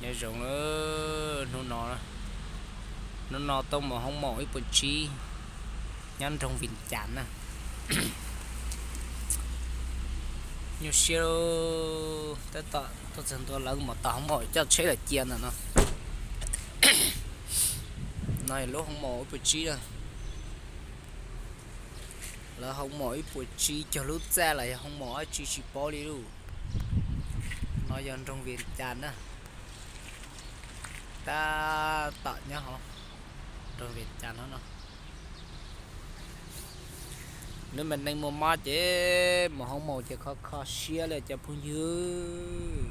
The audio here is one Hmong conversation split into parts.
Nyob zoo, hnub no, hnub no tuaj mus hoob maum ib puas tsib nyob nroog Vias Cas na. Nyuaj siab, tab tom tuaj txog ntua lawv mam tau hoob maum coj tsheb lawm cia ntawm no. No yog lub hoob maum ib puas tsib na. Lawv hoob maum ib puas tsib cog lub txaj los yog hoob maum dab tsi tsis paub li lauj. No yog nroog Vias Cas na. Tab tom nyob hauv nroog Vias Cas no no. Lub me neej muaj mob ces mus hoob maum ces kho kho siab li cov phooj ywg.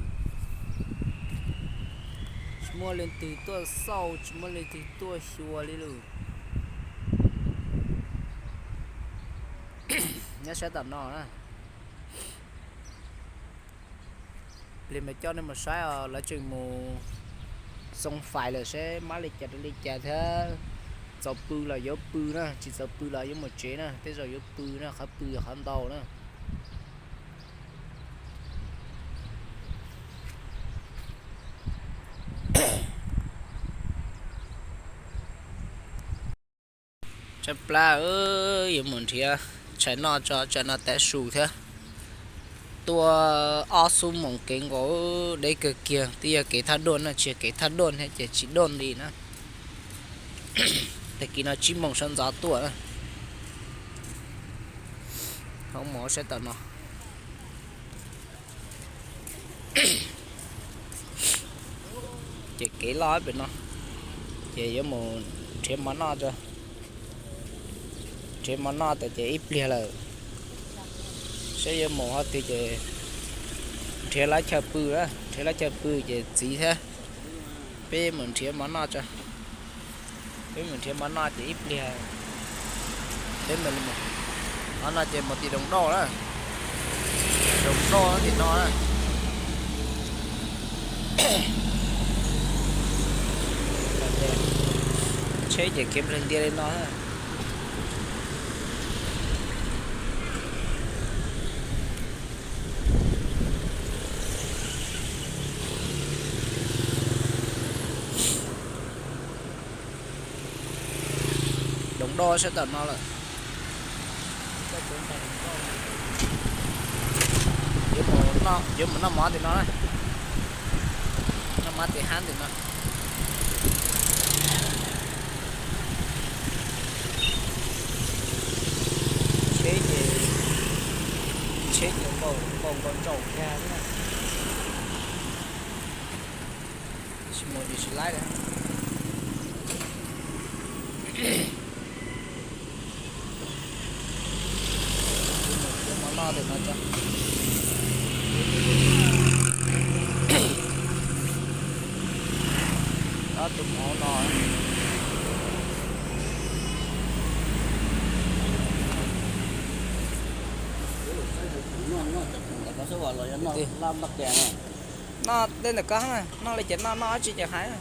Tsis muaj leej twg tuaj xauj, tsis muaj leej twg tuaj xyuas li lauj. Nyob sab tom no na. Lig mas coj nej mus saib os, lawv tseem mus xoo fais lawm seb mab li cas rau li cas thiab. Txaus pw los yuav pw na, tsis txaus pw los yuav mus tsev na, tej zaum yuav pw na, qhov pw yog qhov ntau na. Tshaib plab, yuav mus nrhiav tshais noj tso, tsam no tav su thiab. Tuaj ob xuab moos kev nkaus, deb kawg kiag, twb yog kev thaj duaj na, tsis yog kev thaj duaj thiab ces tsis duaj li na. Tag kis no tsib moos sawv ntxov tuaj na. Hoob maum sab tom no. Ces kev loj pem no, ces yuav mus nrhiav mov noj tso. Nrhiav mov noj tas ces ib pliag lawm, saib yuav mus qhov twg ces nrhiav lawv chaw pw, nrhiav lawv chaw pw ces txiv thiab peb mus nrhiav mov noj tso. Peb mus nrhiav mov noj ces ib pliag peb mus. Mov noj ces mus tim Doos Doj na, Doos Doj tim no na. Tsheb ces khiav nplawg ntiag li no. Doos Doj sab tom no lawm. Yuav mus noj mov tim no na. Noj mov tim hab tim no. Tsheb ces, tsheb ces npau npau npau ntsaum kag na. Tsis mus ces tsis laib li. Mov noj tim no tso. Ob tug mov no. Noj tej ntawm ko na, noj li ces noj, noj dab tsi ces hais.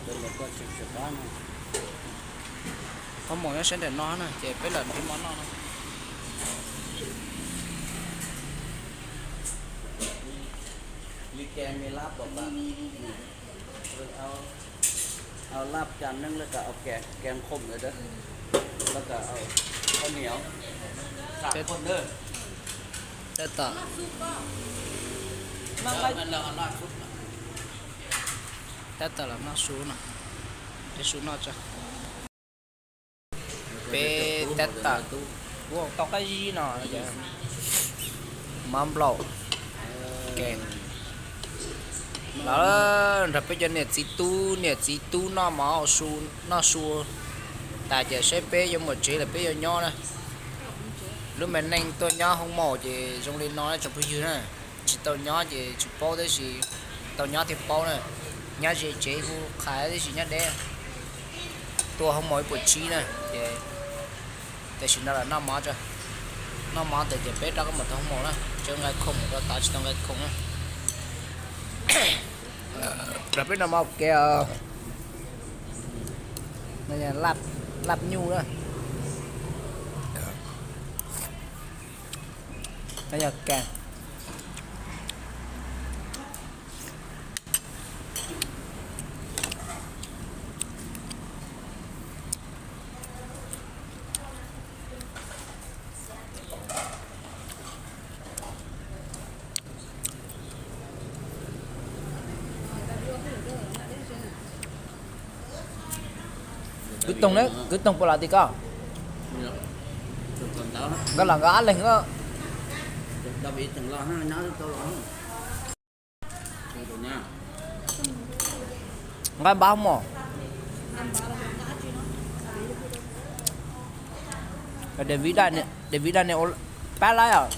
Qhov maum nyob sab nram no na, ces peb los nrhiav mov noj no. Li ke me lab pom pas. Au lab cam neeb lawv kom au ke, ke khom lawm, lawv kom au khaub niam, sam khom na. Tab tom, tab tom los noj su no, nrhiav su noj tso. Peb tab tom, kuv tau qab zib no, mov nplaum, ke. Lawv nrog peb cov niam txiv tub, niam txiv tub noj mov, noj su tas ces saib peb yuav mus tsev los peb yuav nyob na. Lub me neej tuaj nyob hoob maum ces zoo li no tsoom phooj ywg na. Tsis tau nyob ces tsis paub tab sis tau nyob thiaj paub na. Nyob ze tsev kuj qhais tab sis nyob deb. Tuaj hoob maum ib puas tsib na ces tam sim no los noj mov tso. Noj mov tas ces peb rov qab mus tau hoob maum na, tseem nqaij khoom rau tod tsis tau nqaij khoom na. Rau peb noj mov ua ke os. Laj nyuj na. Yog ke. Kwv Toog ne, Kwv Toog puas los tim koj? Nkawd los nkawd ob leeg os. Nqa npab mos. David Daj ne, pab lawm os.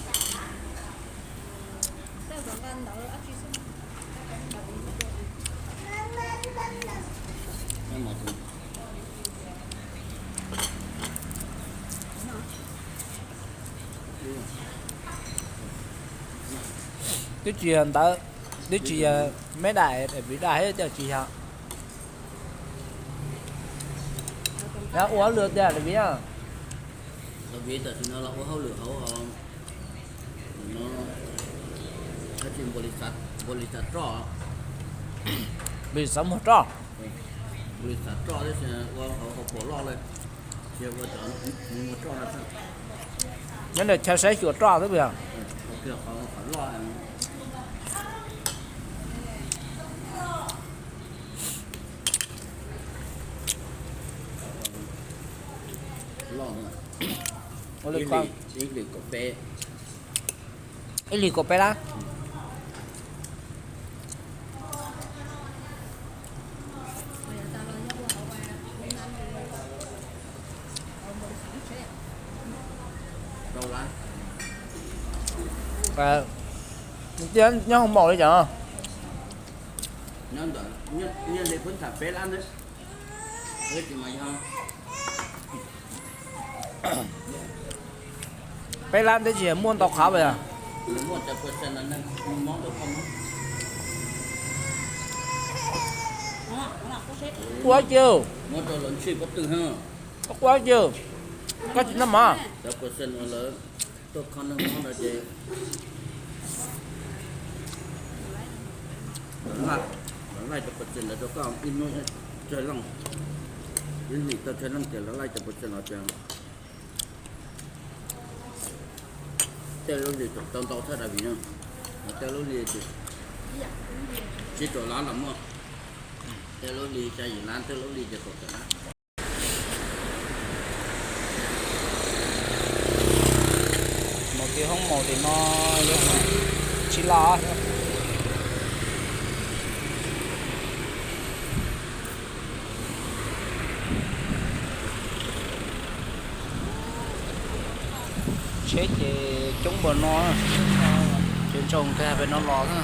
Twb tsis yog ntawd, twb tsis yog me dam, David Daj thiab, tsis yog. Ua hauj lwm tiag David. Tam sim no los ua hauj lwm hauv npaus lis xav roj, npaus lis xav muag roj, npaus lis xav roj tab sis ua hauv hauv paus loj lawm, tsis ua cov muag roj no xwb. Nyob ntawm chaw saib xyuas roj xwb puas yog? Qhov loj. Ib hlis kaum peb, ib hlis kaum peb lab. Nyob hauv maum li cas? Peb lab ntawd tsis yog muaj ntau qhov puas yog? Quab kiag, quab kiag, koj tsis noj mov? Lawv laij cov pawg tseg ntawd rau koj ib hnub tsawg leej, ib hlis tau tsawg leej ces lawv laij cov pawg tseg los ces tej lub hlis tau ntau thaj David no, tej lub hlis tsib rau lab los muaj, tej lub hlis xya yim lab, tej lub hlis ces kaum tawm lab. Maum tis hoob maum tim no yuav tsis los. Tsheb ces coob npaum no, ces ntsoog kag pem no los na.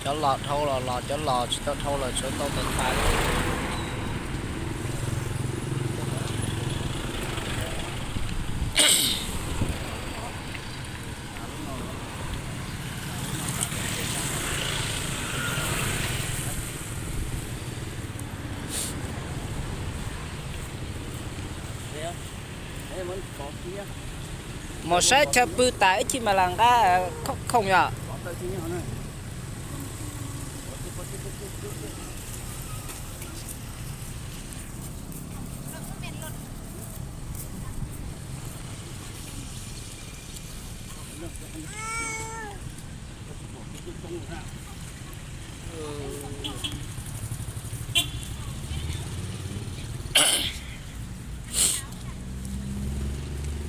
Cov los dhau los los, cov los tsis tau dhau los tshuav ntau tas tas. Mus saib chaw pw tas ib chim mas lam nqa khoom yom.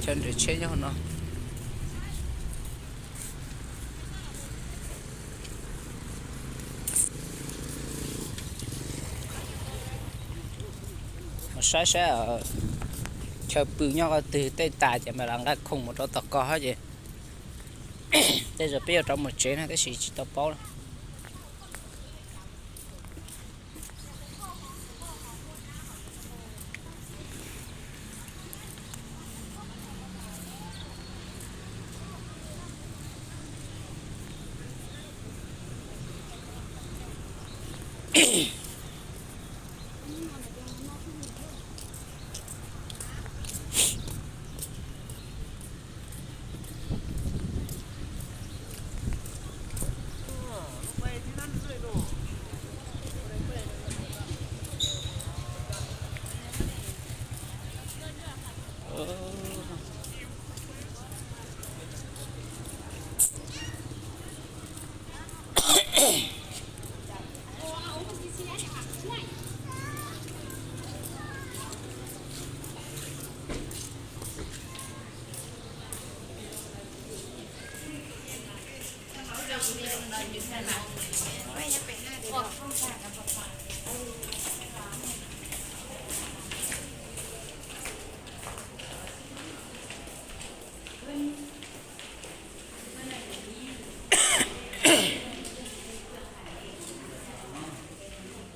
Chaw nres tsheb nyob hauv no. Mus saib saib chaw pw nyob qhov twg, tej tas ces mam li nqa khoom mus rau tom ko ces tej zaum peb yuav rov mus tsev na tab sis tsis tau paub.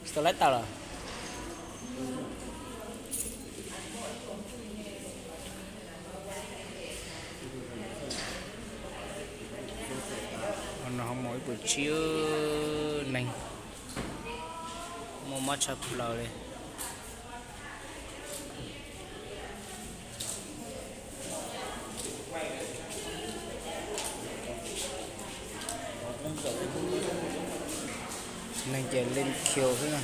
Tsis tau laib tawm los. No ho mus ib puas tsib neeg, muaj mob tshaj plaws li. Neeg ces leej khiu xwb na.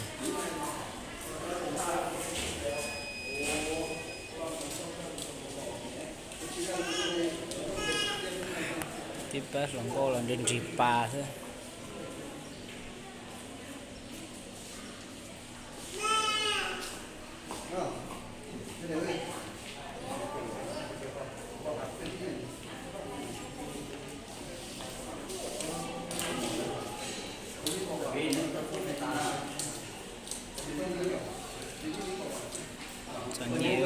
Tib pab hluas nkauj los nrig nrig pas xwb. Txom nyem,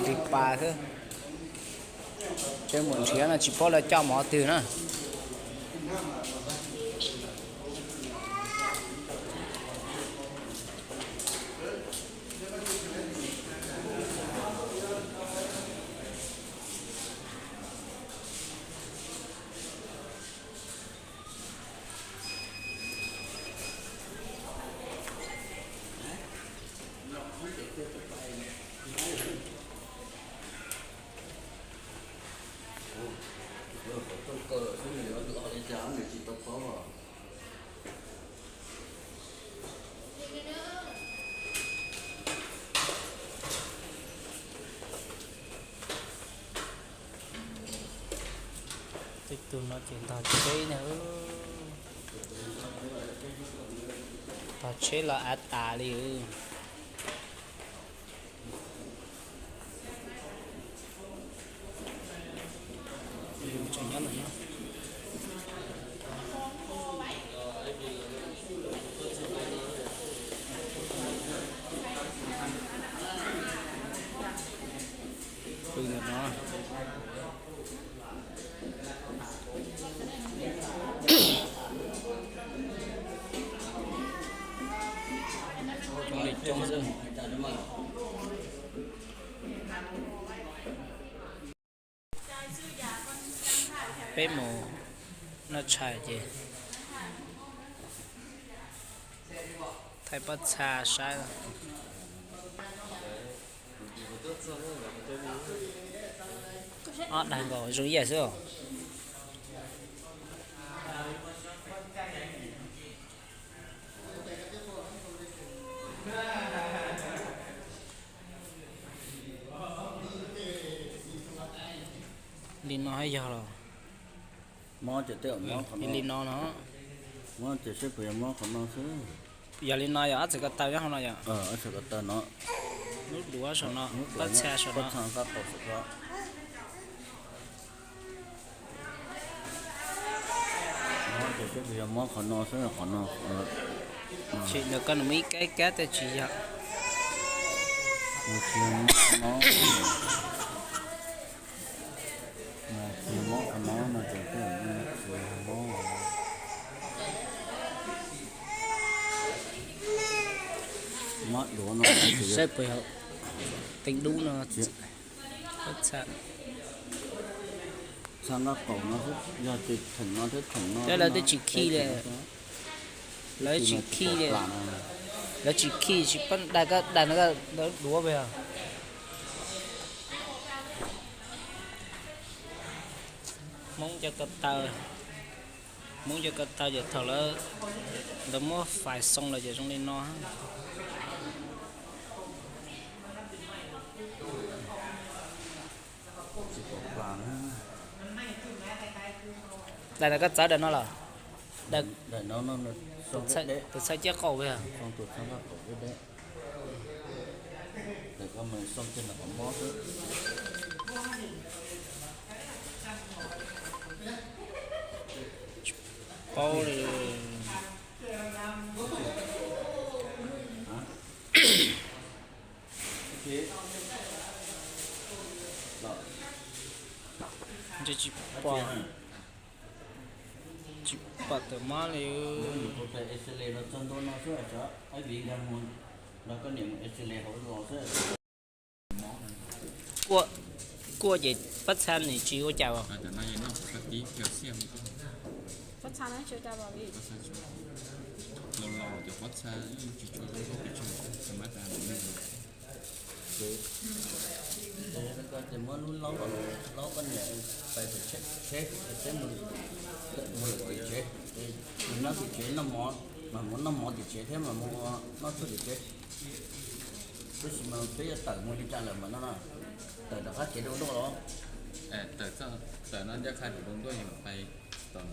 nrig pas xwb. Tseem mus nrhiav no tsis paub lawv coj mus qhov twg na. Tej tug no ces ntog tsheb na. Ntog tsheb los av tas li. Pw ntawm no. Coob li coob xwb. Peb mus noj tshais ces thaij pob txha saib. Ob daig nkaus zoo ib yam xwb os. Li no hab yog los? Mob ces tej zaum mob qhov no. Li no no. Mob ces seb puas yog mob qhov no xwb. Yog li no yog ob txhais ko taw nyob hauv no yom? Ob txhais ko taw no. Lub duav saum no, pob txha saum no. Mob ces seb puas yog mob qhov no xwb, qhov no. Tsis ntawd koj nws muaj ib kab kab tej tsis yog. Tsis mob qhov no no ces tej zaum tsis mob. Mob duav no. Saib puas yog teev dub no. Txha nqaj qaum no, yog tias theem no thiab theem no. Lawv twb tsis khij li. Lawv tsis khij li. Lawv tsis khij, tsis pab daig, koj daig no koj duav pes os. Hmoob cov ko taw, Hmoob cov ko taw ces thaum lawv, lawv muab fais xoo lawm ces zoo li no. Daim no koj txawb daim no los? Tus txhawj ciab qaum pes. Daim ko mas xoo kiag ntawm qhov mob xwb. Paub li. Ntshe tsis pom, tsis pom tawm mob li. Kuaj, kuaj ces pob txha nws tsis ua cas os. Ces muab lub laub, laub koj niam pais tim tsheb, tsheb teb mus, mus tim tsev, mus noj tim tsev noj mov, mas mus noj mov tim tsev thiab mas mus noj tshuaj tim tsev. Tab sis mas peb yuav tawm mus li cas lawm mas no na, tawm rov qab kev rau ntuj los? Tawm no ncaj qha rau ntuj, yog pais tom,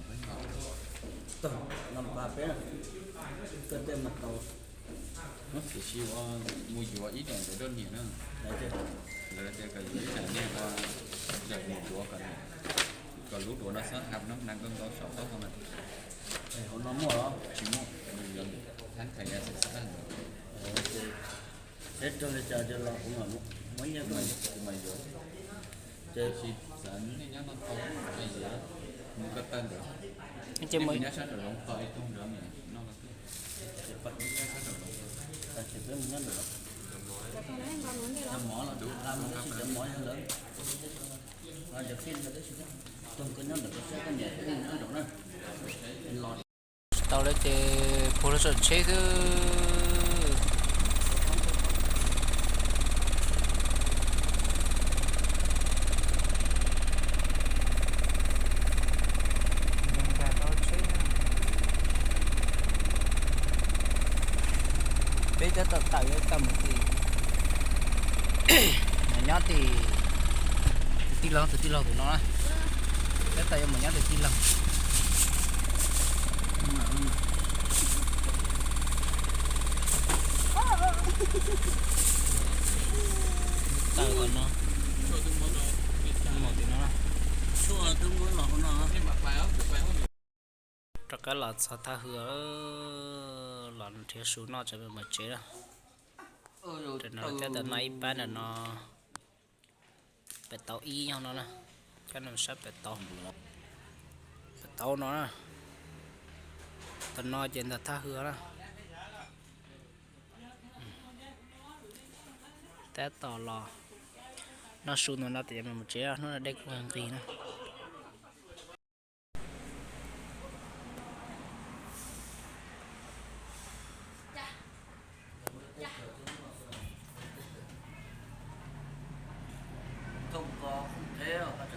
tawm no pab peb, koj tej mas tau. Tiam sis ua mus yuav ib daim ntawv rau niam na. Lawv tias kom yuav ib daim niag daim mus duav kom, kom lub duav no xob hab nab ntau ntau saum qab no. Hauv no muaj los? Tsis muaj, yuav hab thais ya xav xav. Seb raug li cas ces los kuv mam muab nyiaj rau, kuv mam yuav. Ces tsis xav nej nyob no tau, mus ko taw ntawd, ces mus nyob sab nraum zoov tos ib tug ntawd, noj ko taw, ces pab nyob sab nraum zoov, ces peb mus nyob ntawm, cov mov los dub, tab sis cov mov yog lawv cov fij ntawd tab sis, tos koj nyob ntawm koj saib koj niam peb mus nyob nraum na, los. Tsis tau lawm ces puag lawv saum tsheb xwb. Nkag tau tsheb na. Peb tab tom tawm yuav tawm mus tim, nyob tim, tus tij laug, tus tij laug tus no na. Tab tom yuav mus nyob tus tij laug. Tawm no, mus tim no na. Rov qab los txog Thaj Hwm, los nrhiav su noj tsev mus tsev na. Ntawm no thiab ntawm no ib pab ntawm no, pem tauv ib yog no na, cov no sab pem tauv, pem tauv no na. Tam no ces ntawm Thaj Hwm na. Tab tom los noj su ntawm no tias mus tsev, hnub no dej kuj nqig na. Thooj ko qhov teb los koj